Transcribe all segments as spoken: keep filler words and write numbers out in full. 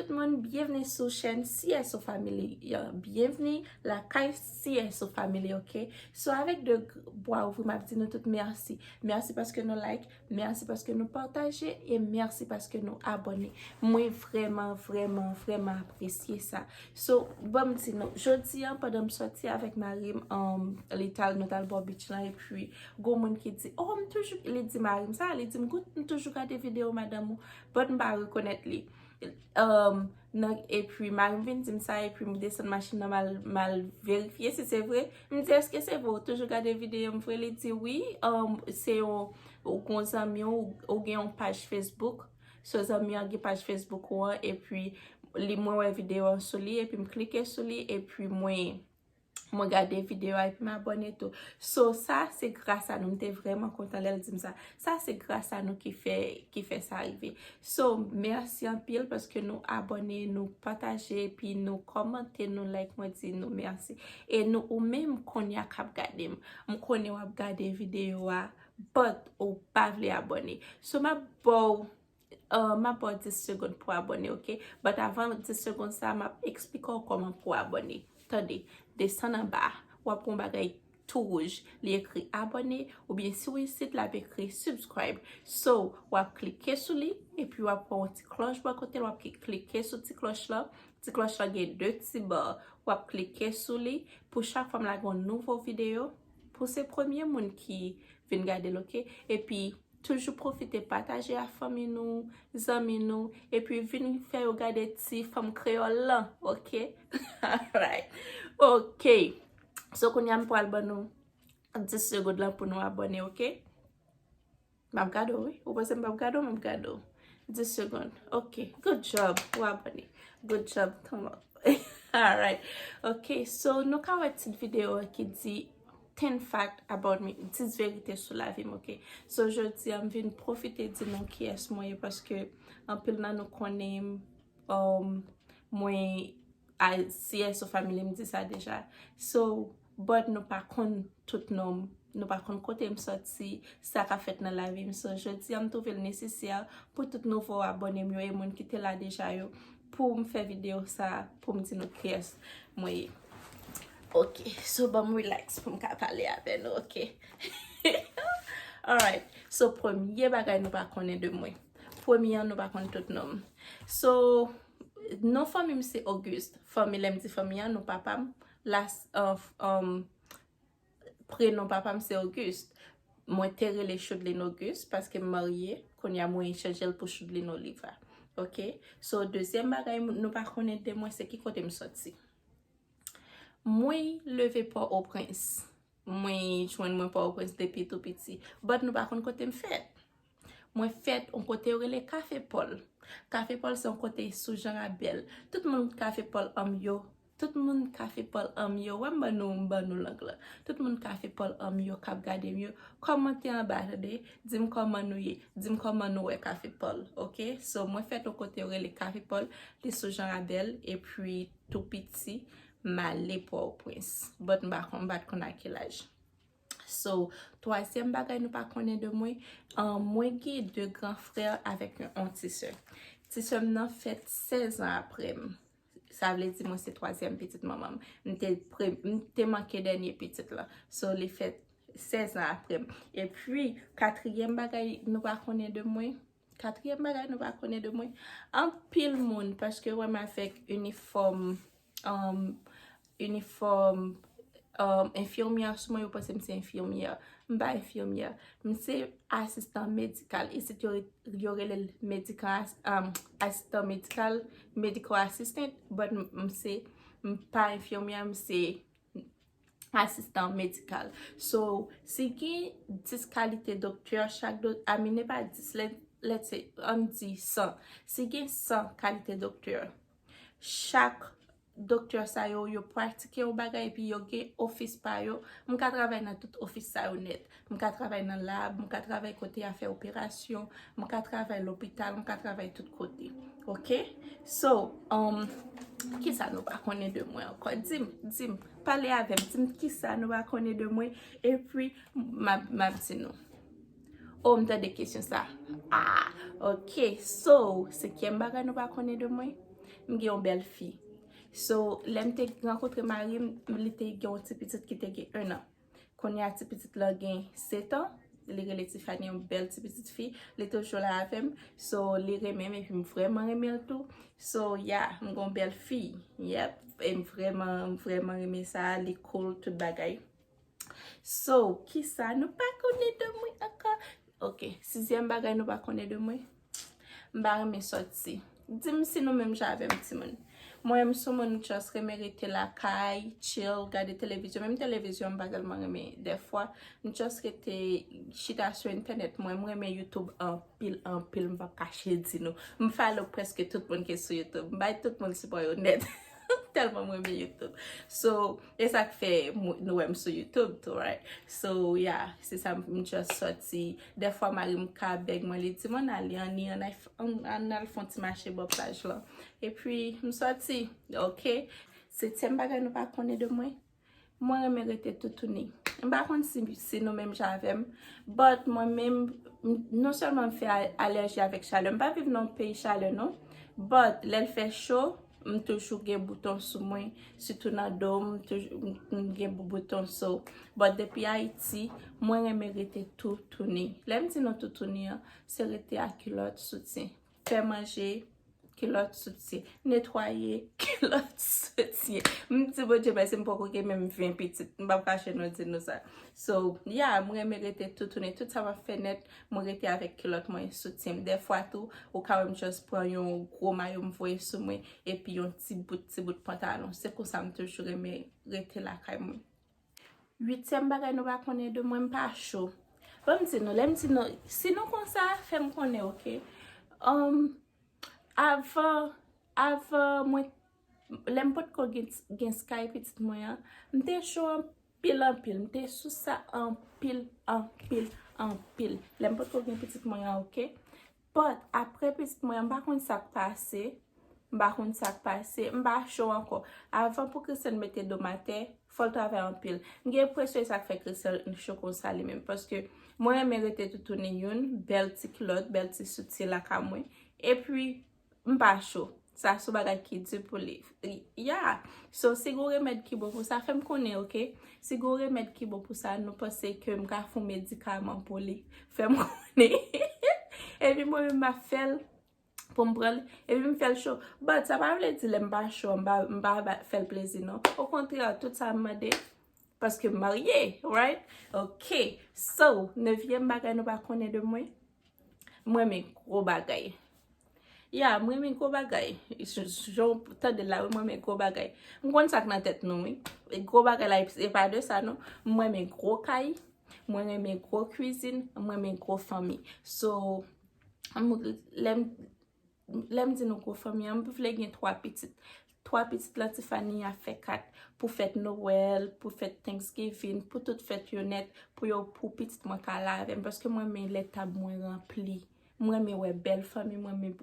Tout moun, byenvni sou chèn C S O Family. Byenvni lakay C S O Family, ok? So, avèk de bra ouvri, m ap di nou tout mèsi. Mèsi paske nou like, mèsi paske nou pataje, e mèsi paske nou abòne. Mwen vrèman, vrèman, vrèman apresye sa. So, ban m di nou, jodi a, pandan m sòti avèk mari m, um, li t al, nou t al bò beach lan, epi gon moun ki di, oh, m toujou, li di mari m sa, li di m, gout, m toujou gade videyo madanm ou, but m pa rekonèt li. Um, nan, epi mari m vin di m sa, epi m desann machin nan, m al, m al verifye si se vre. M di, èske se vre? Ou toujou gade videyo m vre? Li di, wi, um, se yon, ou gon zanmi w, ou gen yon paj Facebook. So, zanmi an gen paj Facebook ou an, epi li, mwen wè videyo an sou li, epi m klike sou li, epi mwen, mwen gade videyo a, epi m abòne tou. So, sa se gras a nou. M te vrèman kontan lè l di m sa. Sa se gras a nou ki fè, ki fè sa rive. So, mèsi anpil paske nou abòne, nou pataje, epi nou kòmante, nou like, mwen di nou mèsi. E nou, ou menm kounye a k ap gade m. M konnen w ap gade videyo a, but ou pa vle abòne. So, m ap ba w, uh, m ap ba w dis segonn pou abòne, ok? But avan dis segonn sa, m ap eksplike w kòman pou abòne. Tande, desann anba, w ap wè yon bagay tou wouj. Li ekri abòne, oubyen si w isit, l ap ekri subscribe. So, w ap klike sou li, epi w ap wè yon ti klòch bò kote l, w ap ki-, klike sou ti klòch la. Ti klòch la gen de ti ba. W ap klike sou li. Pou chak fwa m lage yon nouvo videyo, pou se premye moun ki vin gade l, ok? Epi, toujou pwofite pataje a fanmi nou, zanmi nou, epi vin fè yo gade ti fanm kreyòl lan, ok? Alright. Ok. So, kounye a m pral ban nou dis segonn lan pou nou abòne, ok? M ap gade w, wi. Ou panse m p ap gade w? M ap gade w. Dis segonn. Ok. Good job. Ou abòne. Good job, Thomas. Alright. Ok. So, nou ka wè tit videyo a ki di ten fact about me, dis verite sou lavi m, ok? So, jodi a, m vin pwofite di nou kiyès mwen ye, paske anpil nan nou konnen m, um, mwen, a, C S O Family, m di sa deja. So, but nou pa konn tout non m, nou pa konn kote m sòti, sa k ap fèt nan lavi m. So, jodi a, m twouve l nesesè pou tout nouvo abòne m yo e moun ki te la deja yo, pou m fè videyo sa, pou m di nou kiyès mwen ye. Ok, so ban m relax pou m ka pale avè nou, ok? Alright, so premye bagay nou pa konnen de mwen. Premye an, nou pa konn tout non m. So, non fanmi m se Auguste. Fanmi, lè m di fanmi an, non papa m, la, uh, um, prenon papa m se Auguste. Mwen te rele Choudeline Auguste paske m marye, kounye a mwen chanje l pou Choudeline Oliva. Ok? So, dezyèm bagay m-, nou pa konnen de mwen, se ki kote m sòti. Mwen leve Pòtoprens. Mwen jwenn mwen Pòtoprens depi tou piti. But nou pa konn kote m fèt. Mwen fèt yon kote yo rele Kafe Pòl. Kafe Pòl se yon kote sou Jan Rabèl. Tout moun Kafe Pòl anm yo. Tout moun Kafe Pòl anm yo. Wè m ban nou, m ban nou lang lan. Tout moun Kafe Pòl anm yo k ap gade m yo. Kòmante anba, tande. Di m kòman nou ye. Di m kòman nou wè Kafe Pòl. Ok? So, mwen fèt yon kote yo rele Kafe Pòl. Li sou Jan Rabèl. Epi, tou piti, m ale Pòtoprens. But m pa konn, m pa t konn a ki laj. So, twazyèm bagay nou pa konnen de mwen, uh, mwen gen de gran frè avèk yon, yon ti sè. Ti sè m nan fèt sèz an apre m. Sa vle di mwen se twazyèm pitit manman m. M te pre-, m te manke dènye pitit lan. So, li fèt sèz an apre m. Epi, katriyèm bagay nou pa konnen de mwen, katriyèm bagay nou pa konnen de mwen, anpil moun, paske wè m avèk inifòm, um, inifòm, um, enfimyè sou mwen, yo panse m se enfimyè. M pa enfimyè. M se asistan medikal. Isit yo re-, yo rele l medical as-, um, asistan medikal, medical assistant, but m, m se, m pa enfimyè, m se asistan medikal. So, si gen dis kalite doktè, chak do-, I mean, e pa dis, let, let's say, ann di san. Si gen san kalite doktè, chak doktè sa yo, yo pratike yon bagay, epi yo gen ofis pa yo. M ka travay nan tout ofis sa yo nèt. M ka travay nan lab, m ka travay kote y ap fè operasyon, m ka travay lopital, m ka travay tout kote. Ok? So, um, kisa nou pa konnen de mwen ankò? Di m, di m, pale avè m, di m kisa nou pa konnen de mwen, epi m ap, m ap di nou. Oh, m tande kesyon sa. Ah, ok. So, senkyèm bagay nou pa konnen de mwen, M gen yon bèl fi. So, lè m te rankontre mari m, li te gen yon ti pitit ki te gen en an. Kounye a, ti pitit lan gen sèt an. Li rele Tiffany, yon bèl ti pitit fi. Li toujou la avè m. So, li renmen m epi m vrèman renmen l tou. So, yeah, m gen yon bèl fi. Yep. E m vrèman, m vrèman renmen sa. Li cool, tout bagay. So, kisa nou pa konnen de mwen ankò? Ok, sizyèm bagay nou pa konnen de mwen. M pa renmen sòti. Di m si nou menm jan avè m, timoun. Mwen, m sou moun, m just renmen rete lakay, chill, gade televizyon. Menm televizyon, m pa tèlman renmen dèfwa. M just rete chita sou entènèt. Mwen, m renmen YouTube anpil, anpil. M p ap kache di nou. M follow prèske tout moun ki sou YouTube. M bay tout moun sipò yo nèt. Tèlman m renmen YouTube. So, e sa k fè m- nou wè m sou YouTube tou, right? So, yeah, se sa m just sòti. Dèfwa, mari m ka bèg mwen, li di m, ann ale, ann, ann, ann al fè yon ti mache bò plaj lan. Epi, m sòti, ok? Setyèm bagay nou pa konnen de mwen, mwen renmen rete toutouni. M pa konn si, si nou menm jan avè m, but mwen menm, m- non sèlman m fè a- alèji avèk chalè, m pa viv nan yon peyi chalè, non, but lè l fè cho, m toujou gen bouton sou mwen, sitou nan do m, m toujou m- m gen bou- bouton. So, but depi Ayiti, mwen renmen rete toutouni. Lè m di nou toutouni an, se rete a kilòt, soutyen. Fè manje, kilòt, soutyen. Netwaye, kilòt, soutyen. M di Bondye mèsi, m poko gen menm ven pitit. M p ap kache nou di nou sa. So, yeah, mwen renmen rete toutouni. Tout sa m ap fè nèt, mwen rete avèk kilòt mwen, soutyen m. Dèfwa tou, ou ka wè m just pran yon gwo mayo m voye sou mwen, epi yon ti bout, ti bout pantalon. Se konsa m toujou renmen rete lakay mwen. Uityèm bagay nou pa konnen de mwen, m pa cho. Ban m di nou, lè m di nou, si nou konsa, fè m konnen, ok? Um, avan, avan mwen, lè m potko gen, gen Sky pitit mwen an, m te cho anpil, anpil. M te sou sa anpil, anpil, anpil. Lè m potko gen pitit mwen an, ok? But, apre pitit mwen an, m pa konn sa k pase. M pa konn sa k pase. M pa cho ankò. Avan pou Christian mete do m atè, fò l travay anpil. M gen enpresyon e sa k fè Christian cho konsa li menm. Paske mwen renmen rete toutouni youn, bèl ti kilòt, bèl ti soutyen lakay mwen. Epi, m pa cho. Sa se yon bagay ki di pou li. Ya. So, si gen yon remèd ki bon pou sa, fè m konnen, ok? Si gen yon remèd ki bon pou sa, nou panse ke m ka fè yon medikaman pou li, fè m konnen. Epi mwen menm, m ap fè l pou m pran li. Epi m fè l cho. But sa pa vle di lè m pa cho, m pa, m pa ba- fè l plezi, non. Okontrè, tout sa m mande, paske m marye, right? Ok. So, nevyèm bagay nou pa konnen de mwen, mwen renmen gwo bagay. Ya, mwen renmen gwo bagay. J- j- Jan w tande la, wi, mwen renmen gwo bagay. M konn sa k nan tèt nou, wi. E gwo bagay la, e pa de sa, non. Mwen renmen gwo kay, mwen renmen gwo kwizin, mwen renmen gwo fanmi. So, m- lè m lè m di nou gwo fanmi an, m vle gen twa pitit. Twa pitit lan, Tiffany a fè kat pou fèt Nwèl, pou fèt Thanksgiving, pou tout fèt yo nèt, pou yo, pou pitit mwen ka la avè m, paske mwen renmen lè tab mwen ranpli. Mwen renmen wè bèl fanmi, mwen renmen,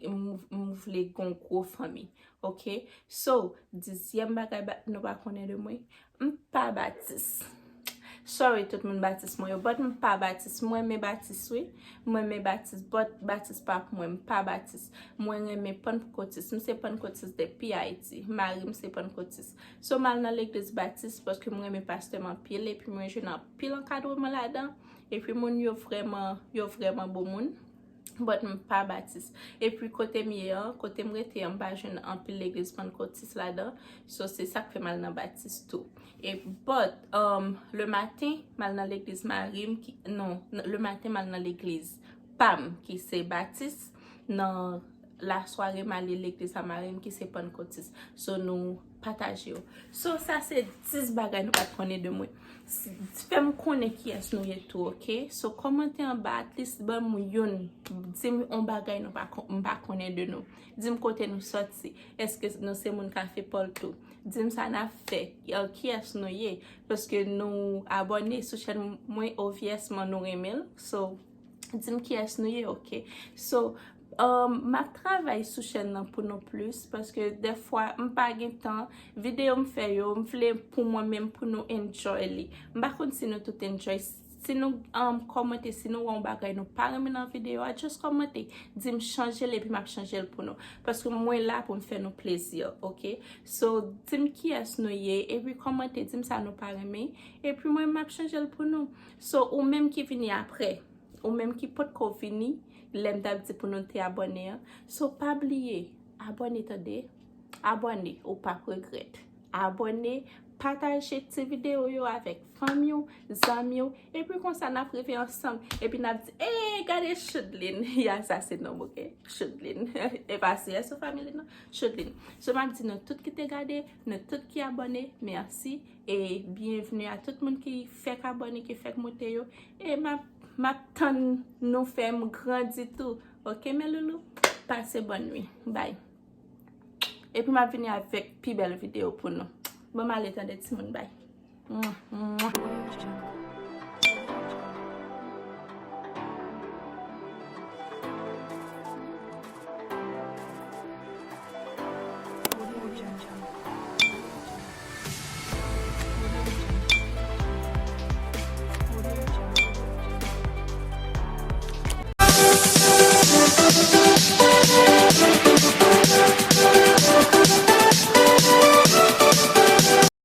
m- m vle gen yon gwo fanmi. Ok? So, dizyèm bagay ba- nou pa konnen de mwen, m pa batis. Sorry tout moun batis mwen yo, but m pa batis. Mwen renmen batis, wi. Mwen renmen batis, but batis pa pou mwen. M pa batis. Mwen renmen pannkotis. M se pannkotis depi Ayiti. Mari m se pannkotis. So, m al nan legliz batis paske mwen renmen pastè m anpil, epi mwen jwenn anpil ankadreman ladan. Epi moun yo vrèman, yo vrèman bon moun. But m pa batis. Epi kote m ye an, kote m rete an, m pa jwenn anpil legliz pannkotis ladan. So, se sa k fè m al nan batis tou. E, but, um, le maten, m al nan legliz mari m ki, non, le maten, m al nan legliz pa m, ki se batis. Nan lasware, m ale legliz a mari m, ki se pannkotis. So, nou pataje yo. So, sa se dis bagay nou pa t konnen de mwen. S- Fè m konnen kiyès nou ye tou, ok? So, kòmante anba, at least ban m youn. Di m yon bagay nou pa kon- m pa konnen de nou. Di m kote nou sòti. Èske nou se moun Kafe Pòl tou? Di m sa n ap fè. Yo, kiyès nou ye? Paske nou abòne sou chèn mwen, obviously nou renmen l. So, di m kiyès nou ye, ok? So, um, m ap travay sou chèn nan pou nou plis, paske dèfwa m pa gen tan. Videyo m fè yo, m vle pou mwen menm, pou nou enjoy li. M pa konn si nou tout enjoy s- Si nou um, kòmante, si nou wè yon bagay nou pa renmen nan videyo a, just kòmante. Di m chanje l epi m ap chanje l pou nou. Paske mwen la pou m fè nou plezi, ok? So, di m kiyès nou ye, epi kòmante, di m sa nou pa renmen, epi mwen m ap chanje l pou nou. So, ou menm ki vini apre, ou menm ki potko vini, lè m t ap di pou nou te abòne an. So, pa bliye, abòne tande, abòne, ou p ap regrèt. Abòne, pataje ti videyo yo avèk fanmi w, zanmi w, epi konsa n ap rive ansanm, epi n ap di, ee, gade Chudline, ya sa se non m, ok? Chudline, e pa si sou fanmi li non, Chudline. So m ap di nou tout ki te gade, nou tout ki abòne, mèsi, e byenvni a tout moun ki fèk abòne, ki fèk moute yo, e m ap, m ap tann nou fè m grandi tou, ok mes loulous? Pase bòn nwi, bye. Epi m ap vini avèk pi bèl videyo pou nou. Bon, m ale tande timoun, bay. Mwa, mwa.